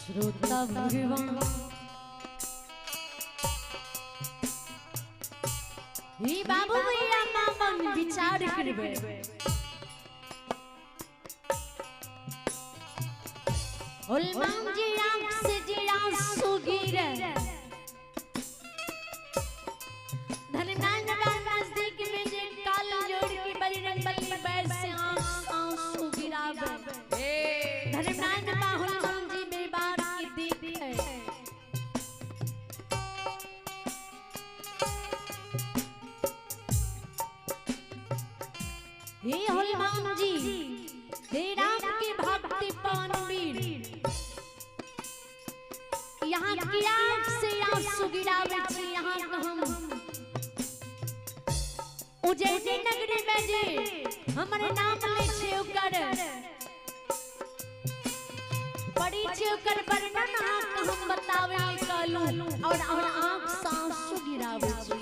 श्रोता भगवान ही बाबू भैया मामन विचार करबे। हनुमान जी आंख से जी आंसू गिरे, धर्मनारायण बाबा नजदीक में जे काल जोड़ के बजरंग बली बैर से आंख आंसू गिरावे। धर्मनारायण बाबा हनुमान जी मेरी बात की दीप है। हे हनुमान जी, हे राम के भक्ति पवनवीर, यहाँ की आंख से आंसू गिरावे छी। यहाँ हम उज्जैनी नगरी में जे हमरे नाम ले छे ओकर पड़ी छे ओकर वर्णन अहाँ हम बतावे कहलू और आंख से आंसू गिरावे छी।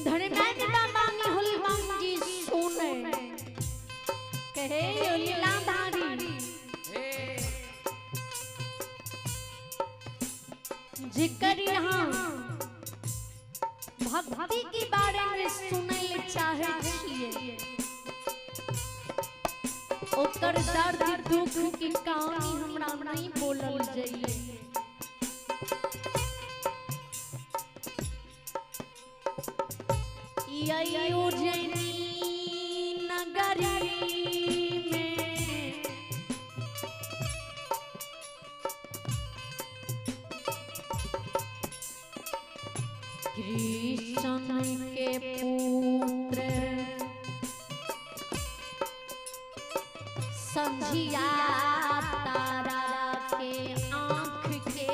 धर्मनारायण बाबा हनुमान जी सुने कहे ओ लीलाधारी, जिकर यहाँ भक्ति के बारे में सुनै चाहे छिए ओकर दर्द दुख की कहानी हमरा नहीं बोलल जाइए। उज्जैनी नगरी में कृष्ण के पुत्र संझिया तारा के आँख के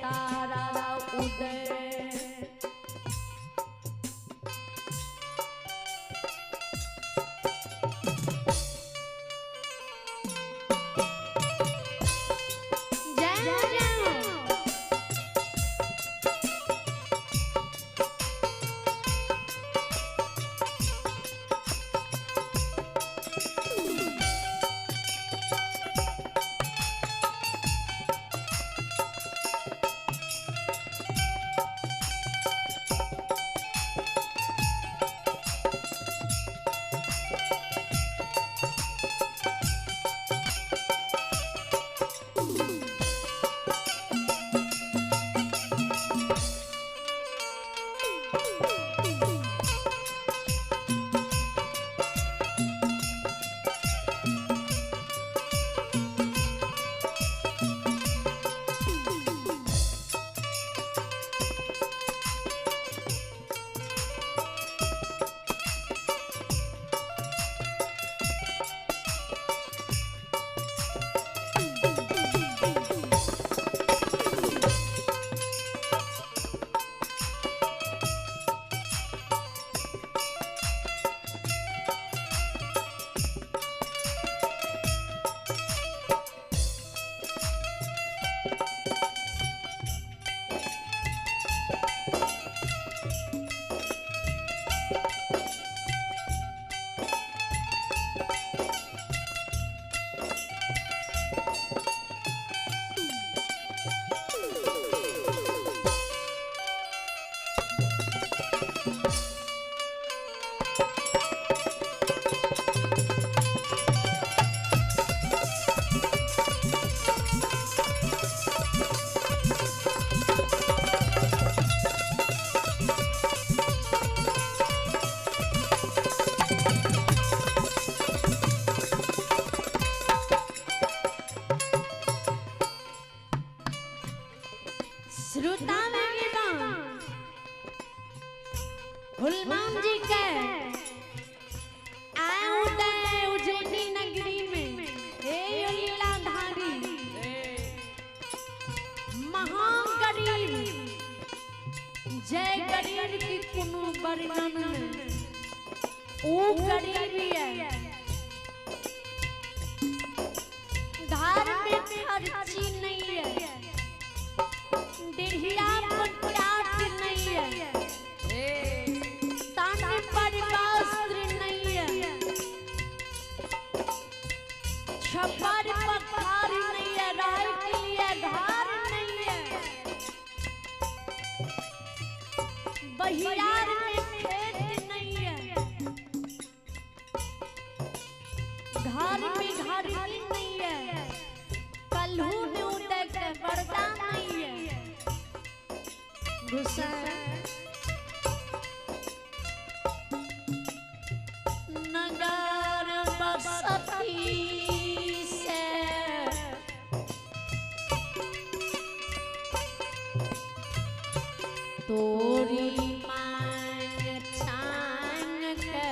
तारा उदय। वर्णन में ऊ गरीबी है, घर में खर्ची नहीं है, देहिया पटाट नहीं है, तन पर वस्त्र नहीं है, छप्पर पखार नहीं है, राय के लिए घर नहीं है, बहियार में खेत नहीं है, घर में घर ही नहीं है, कल्हू ने उदय के पर्दा नहीं है। नगर बसती से तोरी मांग छांग के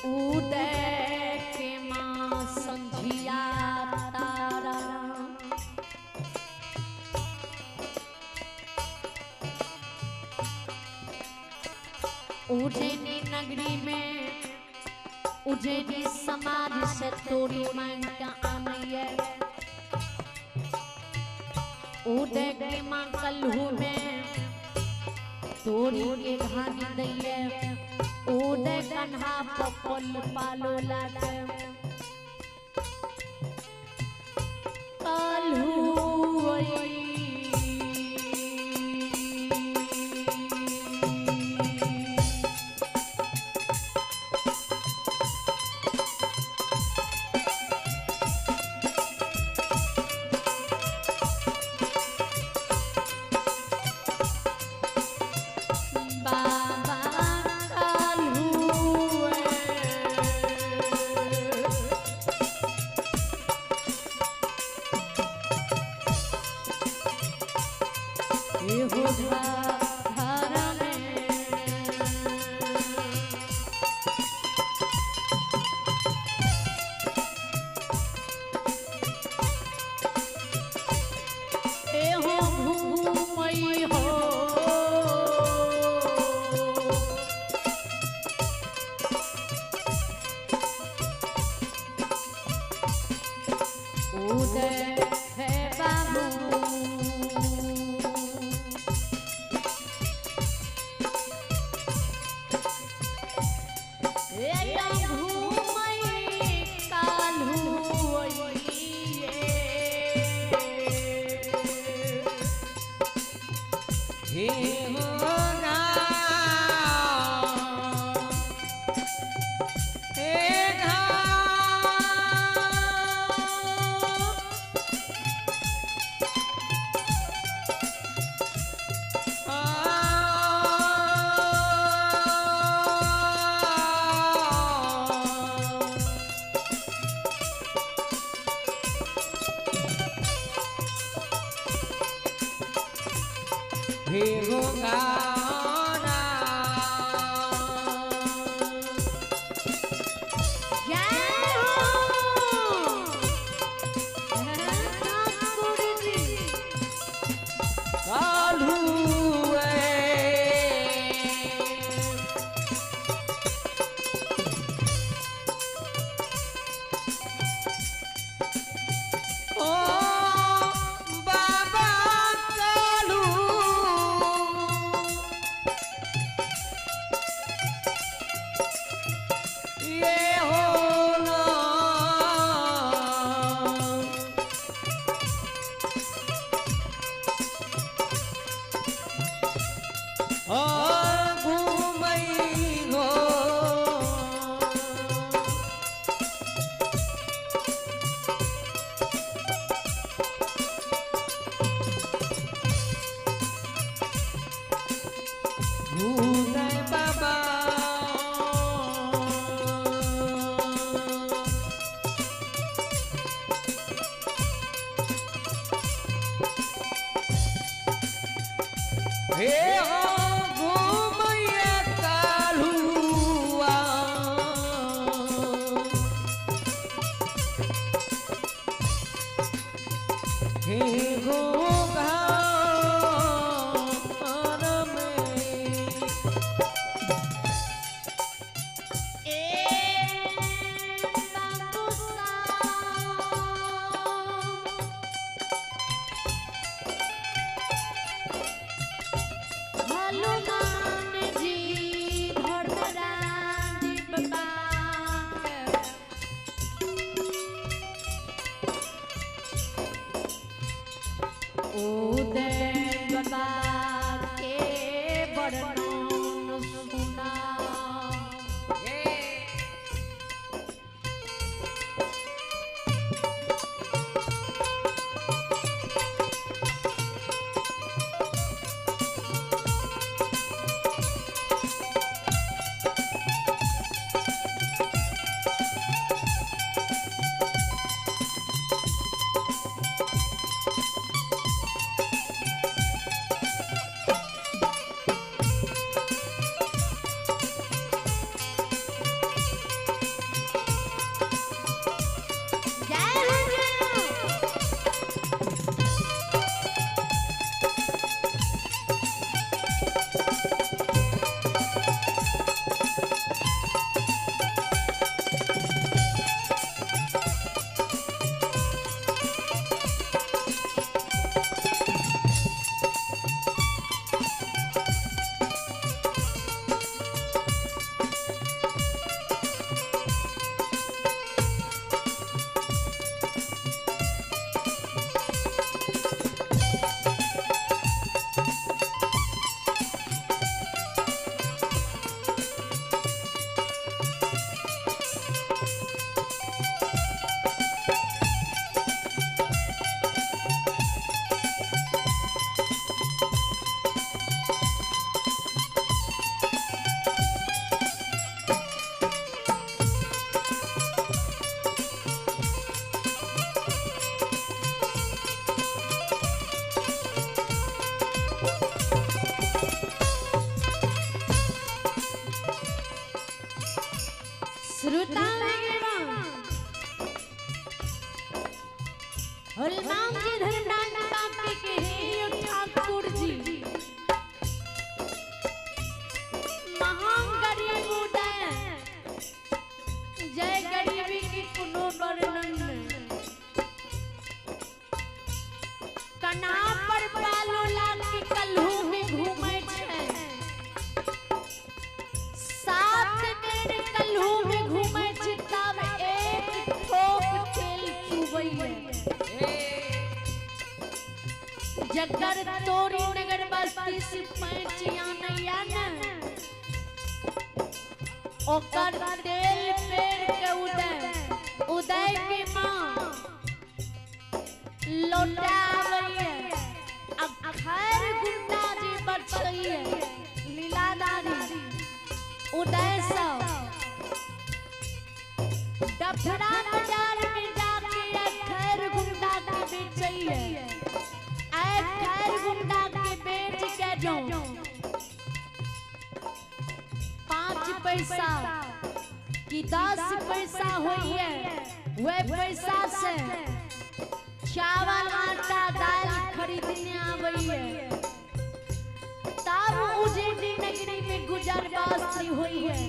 उदय के माँ संझिया तारा। उज्जैनी नगरी में उज्जैनी समाज से तोरी मांग का आनैया, उदय के माँ कल्हू में तोरी के घानी दैया, उदय कन्हा पपल पालो लागे कल्हू। श्रोता हनुमान जी धर्मनारायण बाप के हे ठाकुर जी महान गरीब उदय जय गरीबी की कोनो वर्णन नहीं। कन्हा पर पालो लाल के कल्हू में घूमे छे 7 बेर कल्हू में घूमे छे तब एक ठोप तेल चुबैये। जकर तोरी नगर बस्ती से पैंचिया नैया न ओकर तेल पेड़ के उदय उदय के माँ लौटावैये। अब खैर गुंडा जी बचैये लीलादारी उदय सब डफरा बाजार में जाके खैर गुंडा के बेचैये। खैर गुंडा के बेच के जो 5 पैसा कि 10 पैसा होइए वह पैसा से चावल आटा दाल खरीदने आबैये तब उजैनी नगरी में गुजर बस्ती होइए।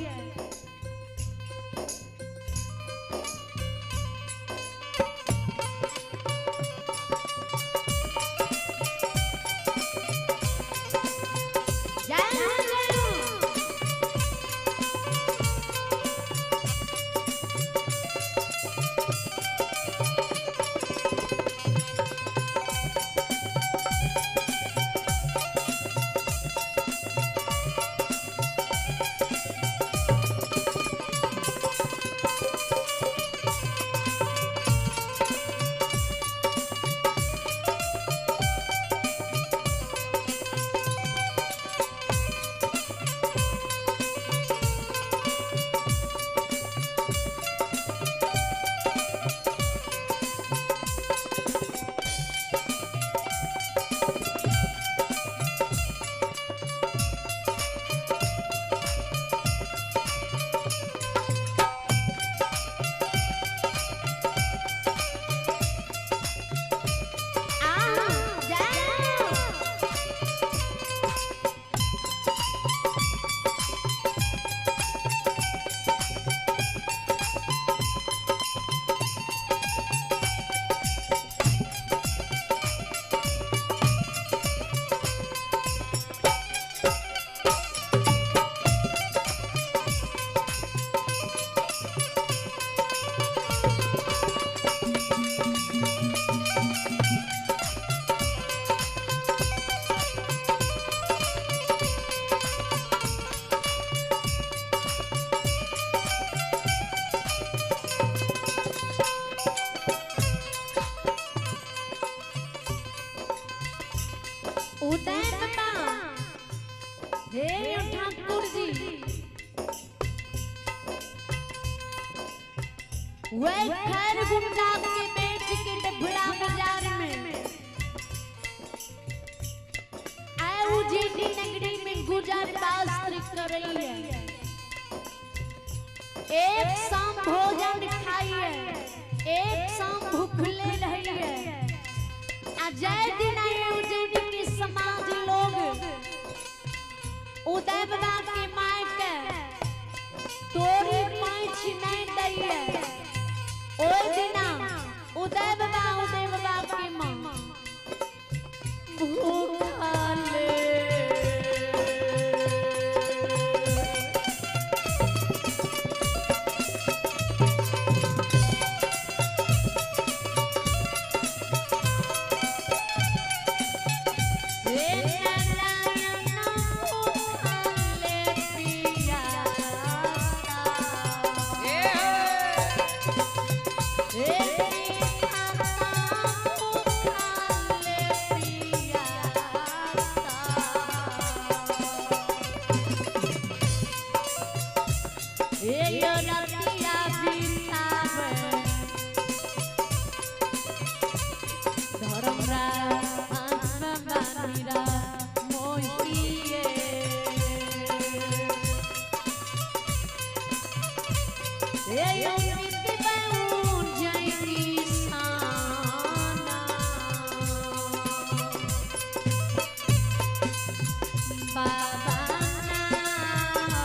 उदय बाबा हे ठाकुर जी वह खैर गुंडा के बेच के डभड़ा बाजार में आए उजैनी नगरी में गुजर बास्त्र करैये। एक शाम भोजन खाइए एक शाम भूखले रहिए। जय दिन आए उजैनी के समाज लोग उदय बाबा के my के तोरी पैंच नहीं दैये। ओय दिना उदय बाबा के माँ भूखले उम्मीद बउर जय किसाना। बाबा ना ना।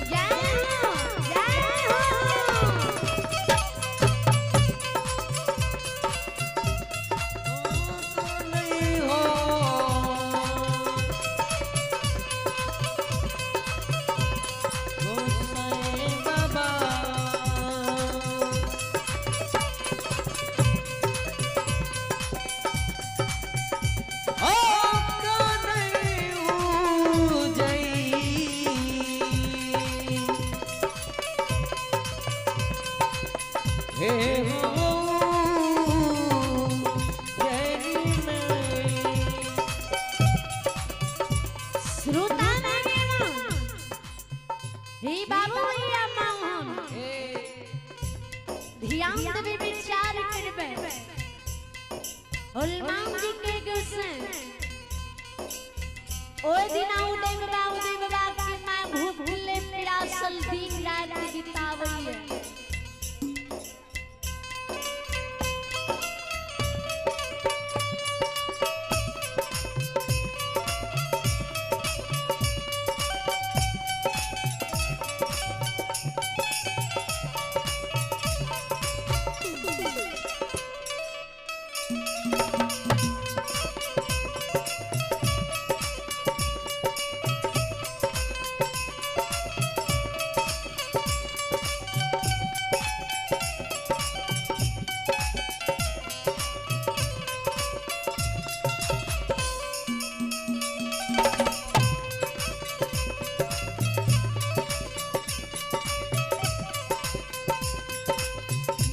जय हो, जय हो। श्रोता भाइयों, हे बाबू भैया मोहन, ध्यान देबे विचार करबे। हनुमान जी के गुस्से ओए दिन उदय बाबा उदय बाबा के मां भूखले प्यासल दिन रात बितावैया।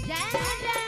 जय जय।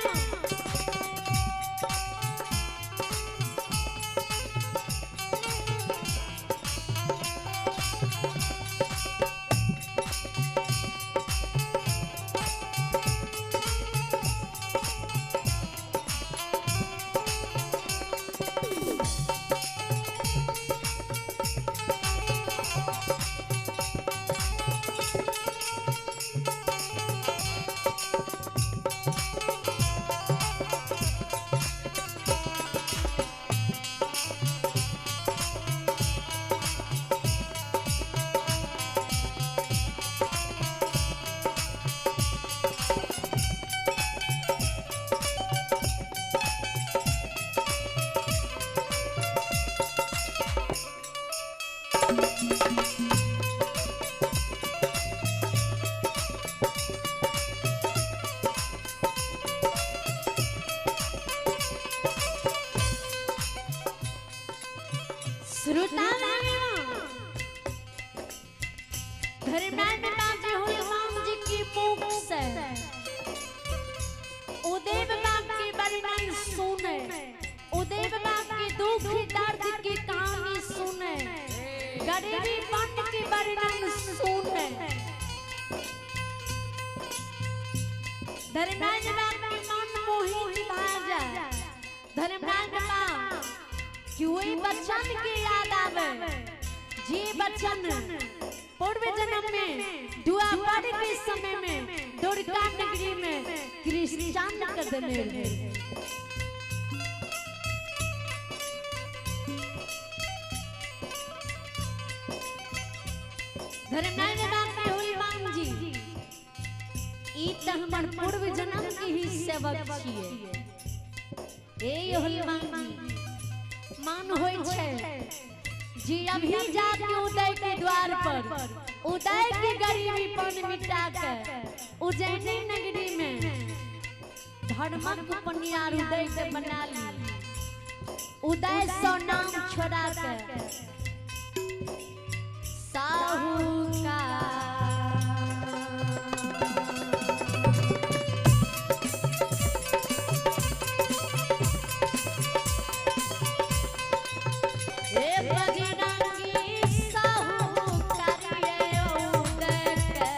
श्रोता भाइयों, धर्मनारायण बाबा हनुमान जी की मुख से उदय बाबा के वर्णन सुने, उदय बाबा के दुख दर्द की कहानी सुने, गरीबी पन के वर्णन सुने। धर्मनारायण बाबा के मन मोहित भा जाए। धर्मनारायण बाबा कि वही बचन के याद आवे, जी बचन पूर्व जन्म में दुआपर के समय में दुर्गा नगरी में क्रिश्चियन कर देने रहे। धर्मनारायण बाबा हनुमान जी ई त हमर पूर्व जन्म के ही सेवक छिए। ए हनुमान जी मान होय छै जी अभी जाके उदय के द्वार पर उदय के गरीबी पन मिटा के उज्जैनी नगरी में धर्मक पनियार उदय के बना ली। उदय सो नाम छोड़ा के साहूकार। हे बजरंगी साहूकार ये उदय के।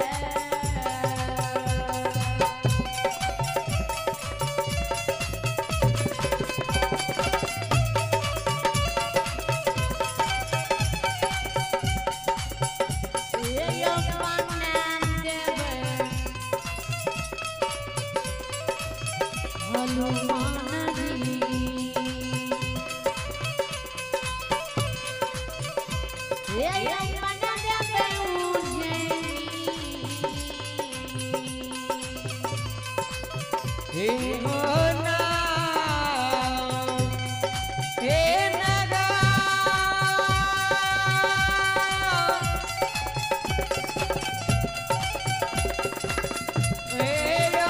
हनुमान जी हे अपना देवे उज्जैनी। हे हो नाम, हे नगा, हे यो,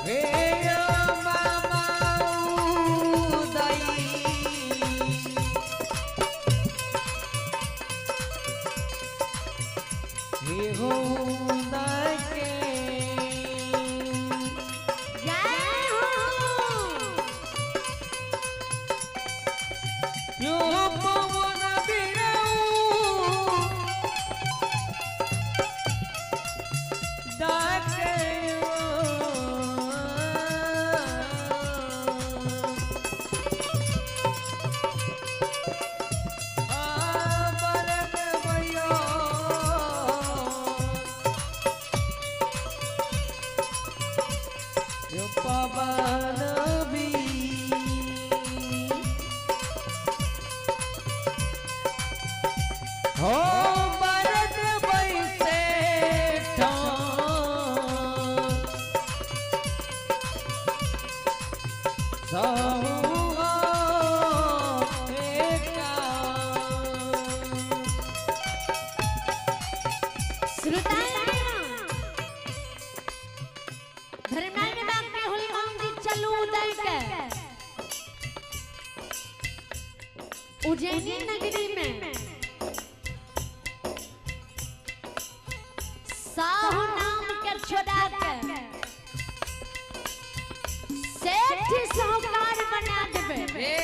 हे यो मामा उदयी। हे हो उदय के। जय हो। यो पवन बिरऊ डाकयो। आ बरन भयो यो पवन भी। हो बरद बैसे धर्मनारायण बाग के हनुमान जी चलू उदय के उज्जैनी नगरी में साहू नाम के छोड़ा के सेठ साहूकार बना देबे।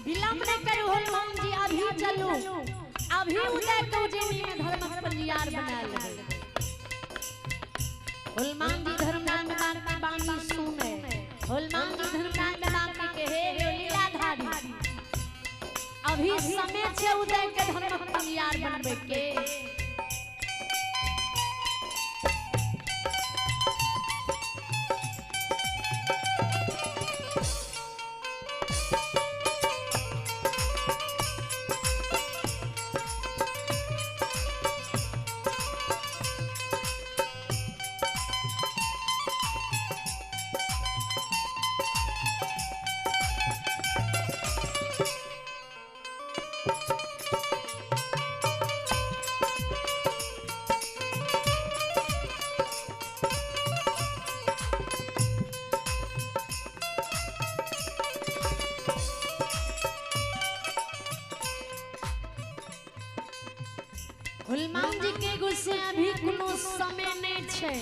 विलंब न करू हनुमान जी, अभी चलू, अभी उदय के उज्जैनी में धर्मक पंजियार बना लेबे। हनुमान जी धर्मनारायण बाग की बानी सुने। हनुमान जी धर्मनारायण बाग के हे लीलाधारी, अभी समय छे उदय के धर्मक पंजियार बनबे के। हनुमान जी के गुस्से अभी कोनो समय नहीं छे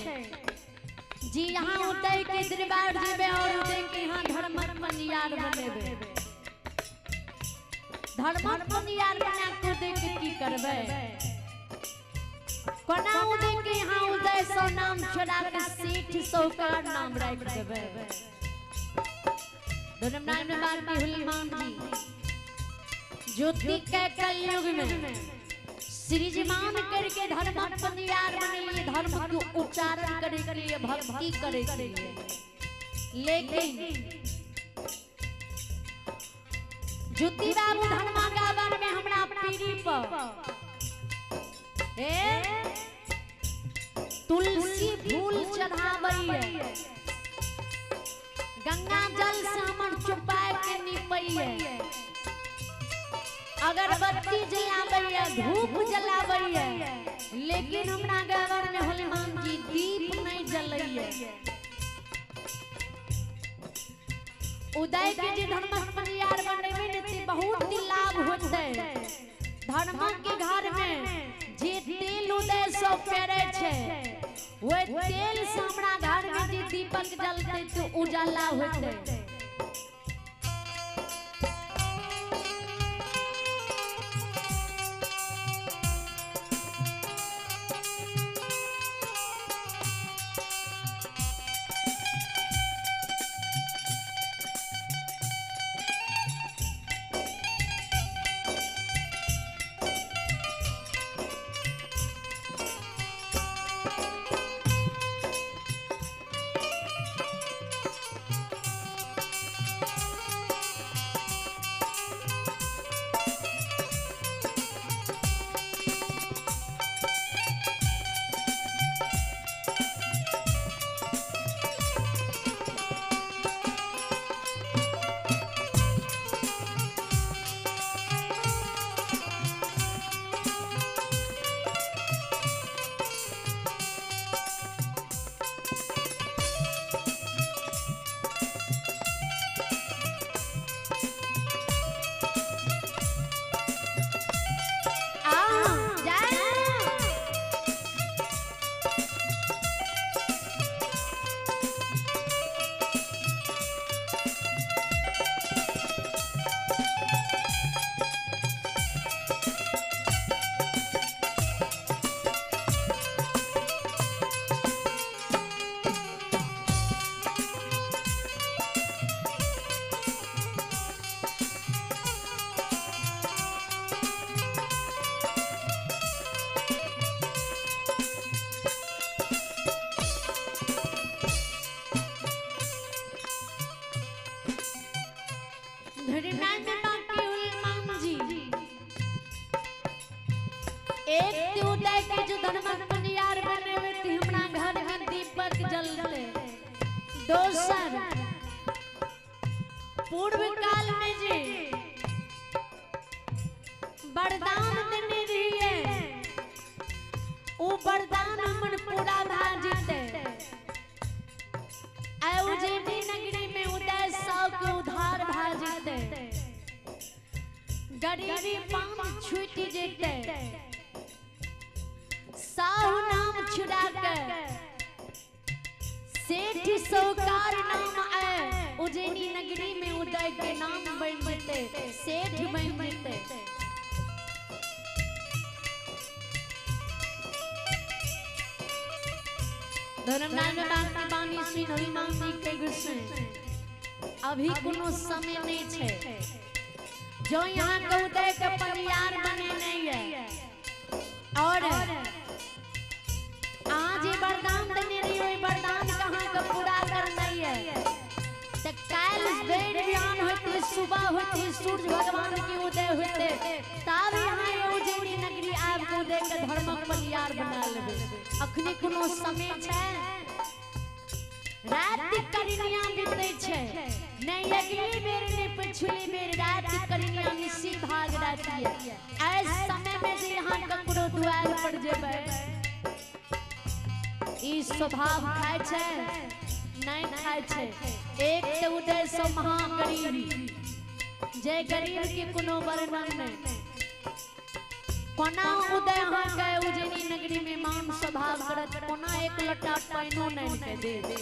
जी। यहाँ उदय के दरबार जेबे और उदय के यहाँ धर्मक पंजियार बनेबे। धर्मक पंजियार बना के उदय के की करबे? कोना उदय के यहाँ उदय सो नाम छोड़ा के सेठ साहूकार नाम राखि देबे। धर्मनारायण बाबा की हनुमान जी ज्योति के कलयुग में श्रीजमान करके धर्म पंजियार बने, धर्म को उच्चारण करे के लिए, भक्ति करे के लिए। लेकिन ज्योति बाबू धर्मागावर में हमरा पीढ़ी पर तुलसी फूल चढ़ावैया। गंगा जल से हमर चुपाए के निपैये, अगरबत्ती जलाबैया, धूप जलाबैया, लेकिन हमरा घर में हनुमान जी दीप नहीं जलैया। उदय के जे धर्मक परियार बनेबै ने ते बहुत लाभ होतै। धर्मक के घर में जे तेल उदय सब पेरै छै, ओहि तेल से हमरा घर में जे दीपक जलतै तो उजाला होतै। एक उदय के जो धर्मक परियार बनेबै ते हमरा घर में दीपक जलते। दोसर पूर्व काल में जे वरदान देने रहिए, ओ वरदान हमर पूरा भए जेतै। आ उज्जैनी नगरी में उदय साव के उद्धार भए जेतै, गरीबी पाप छूटि जेतै, साहु नाम छुड़ा के सेठ साहूकार नाम आए उज्जैनी नगरी में उदय के नाम बन जेतै, सेठ बन जेतै। धर्मनारायण बाबा के बानी सुन हनुमान जी के गुस्से अभी कोनो समय नहीं छे जो यहाँ के उदय के परियार बने नहीं है। और आज ये वरदान देने रही हो, वरदान कहाँ का पूरा करना है। तो काल बेर बिहान होते, सुबह होते, सूर्य भगवान के उदय होते, तब यहाँ उज्जैनी नगरी आब के उदय के धर्मक परियार बना लेबै। अखनी कोनो समय छै, रात करिनिया बीतै छै, नहीं अगली बेर नहीं पिछली बेर, रात करिनिया निशी भाग राति है। ऐ समय में जे यहाँ ककरो दुआर पर जेबै, ई स्वभाव खाय छै नहीं खाय छै। एक तो उदय सो महागरीब, जे गरीब के कोनो वर्णन नहीं। कोना उदय अहाँ के उज्जैनी नगरी में मान स्वभाव करत, कोना एक लोटा पानिओ नहीं के दे।